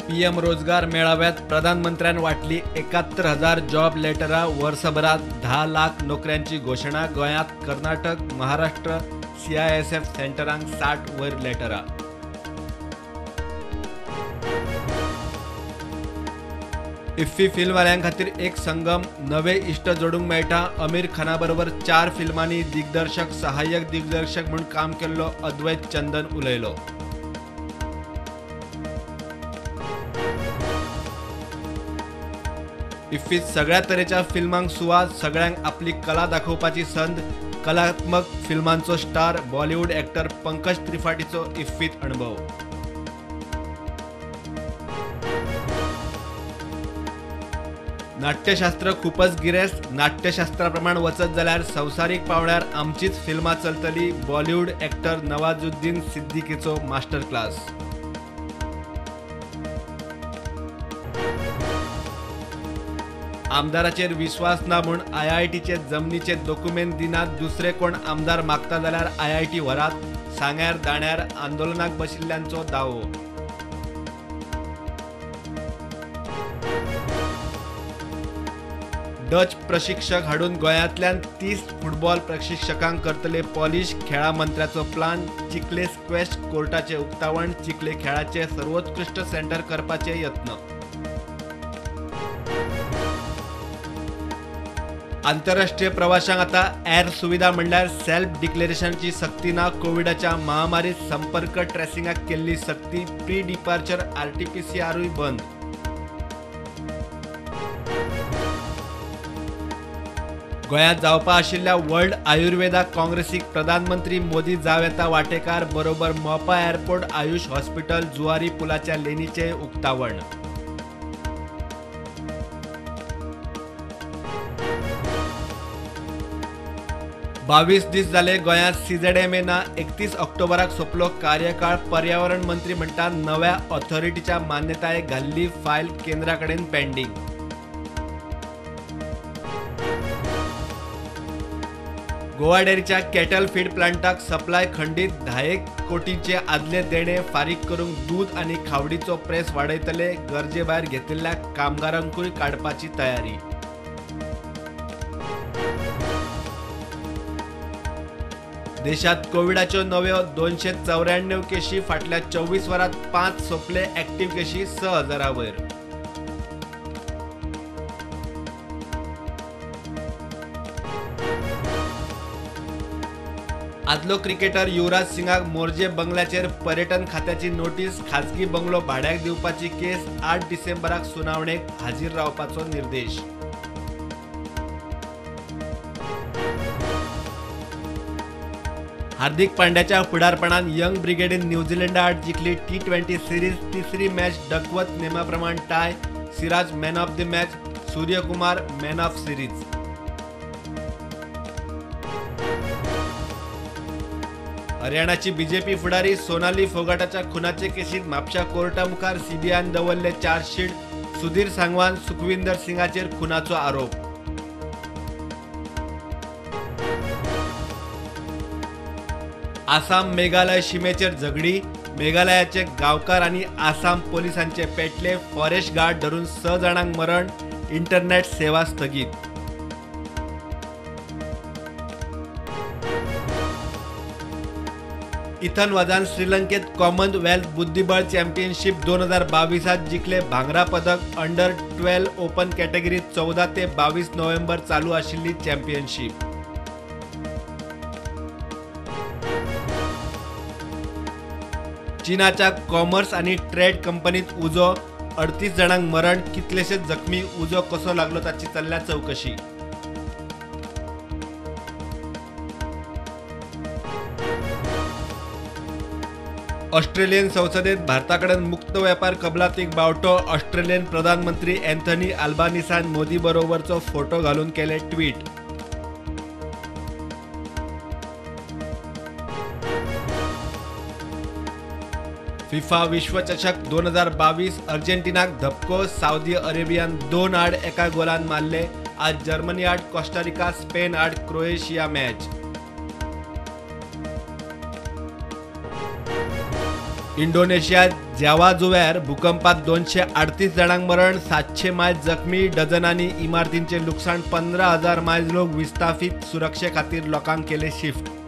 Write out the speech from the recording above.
PM रोजगार मेळाव्यात प्रधानमंत्र्यान वाटली 71,000 जॉब लेटरां, वर्सभरात 10 लाख नोकऱ्यांची घोशणा। गोंयांत कर्नाटक, महाराष्ट्र सीआयएसएफ सेंटरांक 60 वयर लेटरां। इफ्फी फिल्मवाल्यां खातीर एक संगम, नवे इश्ट जोडूंक मेळटा। आमिर खाना बरोबर 4 फिल्मांनी दिग्दर्शक, सहाय्यक दिग्दर्शक म्हूण काम केल्लो अद्वैत चंदन उलयलो। इफ्फीत सगळ्या तरेच्या फिल्मांक सुवात, सगळ्यांक आपली कला दाखोवपाची संद। कलात्मक फिल्मांचो स्टार बॉलिवूड ॲक्टर पंकज त्रिपाठीचो इफ्फीत अणभव। नाट्यशास्त्र खूपच गिरेस्त, नाट्यशास्त्राप्रमाण वचत जाल्यार संवसारीक पावंड्यार आमचीच फिल्मां चलतली। बॉलिवूड ॲक्टर नवाजुद्दीन सिद्दीकीचो मास्टर क्लास। आमदाराचेर विश्वास ना म्हूण आयआयटीचे जमनीचे दोकुमेंत दिनात, दुसरे कोण आमदार मागता जाल्यार आयआयटी व्हरात, सांग्यार दाण्यार आंदोलनाक बशिल्ल्यांचो दावो। डच प्रशिक्षक हाडून गोंयांतल्यान 30 फुटबॉल प्रशिक्षकांक करतले पॉलिश, खेळां मंत्र्याचो प्लान। चिखले स्क्वॅश कोर्टाचे उक्तावण, चिखले खेळाचे सर्वोत्कृष्ट सेंटर करपाचे यत्न। आंतरराष्ट्रीय प्रवाशांक आता एर सुविधा म्हणल्यार सेल्फ डिक्लेरेशनची सक्ती ना। कोविडाच्या महामारीत संपर्क ट्रेसिंगाक केल्ली सक्ती, प्री डिपार्चर आरटीपीसीआरूय बंद। गोंयांत जावपा आशिल्ल्या वर्ल्ड आयुर्वेदा काँग्रेसीक प्रधानमंत्री मोदी जावं येता वाटेकार, बरोबर मोपा एअरपोर्ट, आयुष हॉस्पिटल, जुवारी पुलाच्या लेनीचें उक्तावण। बावीस दीस जाले गोंयांत सीझेडएमए ना, 31 ऑक्टोबराक सोंपलो कार्यकाळ। पर्यावरण मंत्री म्हणटा नव्या ऑथॉरिटीच्या मान्यतायेक घाल्ली फायल केंद्रा कडेन पेंडींग। गोवा डेअरीच्या कॅटल फीड प्लांटाक सप्लाय खंडीत, 10 कोटींचे आदले देणे फारीक करूंक दूद आनी खावडीचो प्रेस वाडयतले, गरजे भायर घेतिल्ल्या कामगारांकूय काडपाची तयारी। देशात कोविडाच्यो नव्यो 294 केशी, फाटल्या 24 वरांत 5 सोंपले, ॲक्टिव्ह केशी 6,000 वयर। आदलो क्रिकेटर युवराज सिंगाक मोरजे बंगल्याचेर पर्यटन खात्याची नोटीस, खाजगी बंगलो भाड्याक दिवपाची केस, 8 डिसेंबराक सुनावणेक हाजीर रावपाचो निर्देश। हार्दिक पांड्याच्या फुडारपणान यंग ब्रिगेडीन न्यूझीलंडा आड जिखली T20 series, तिसरी match डकवत नेमाप्रमाण tie. Siraj man of the match, Suryakumar man of series. हरियाणाची BJP फुडारी सोनाली फोगाटाच्या खुनाचे केसीत म्हापशा कोर्टा मुखार सीबीआयन दवरले चार्जशीट, सुधीर सांगवान सुखविंदर सिंगाचेर खुनाचो आरोप। आसाम मेघालय शिमेचेर झगडी, मेघालयाचे गांवकार आनी आसाम पोलिसांचे पेटले, फॉरेस्ट गार्ड धरून 6 जाणांक मरण, इंटरनेट सेवा स्थगीत। इथन वजान श्रीलंकेत कॉमनवेल्थ बुद्धिबळ चॅम्पियनशीप 2022 जिखले भांगरा पदक, अंडर 12 ओपन कॅटेगरीत 14 ते 22 नोव्हेंबर चालू आशिल्ली चॅम्पियनशीप। चीनाच्या कॉमर्स आणि ट्रेड कंपनीत उजो, 38 जाणांक मरण, कितलेशेच जखमी, उजो कसो लागलो ताची चल्ल्या चौकशी। ऑस्ट्रेलियन संसदेत भारताकडेन मुक्त व्यापार कबलातीक बावटो, ऑस्ट्रेलियन प्रधानमंत्री अँथनी अल्बानिसान मोदी बरोबरचो फोटो घालून केले ट्वीट। फिफा विश्वचषक 2022 अर्जेंटिनाक धपको, सावदी अरेबियान 2-1 गोलान मारले। आज जर्मनी आड कोस्टारिका, स्पेन आड क्रोएशिया मॅच। इंडोनेशिया जावा जुव्यार भूकंपात 238 जाणांक मरण, 700 मायज जखमी, डझनांनी इमारतींचे लुकसाण, 15,000 मायज लोक विस्थापित, सुरक्षे खातीर लोकांक केले शिफ्ट।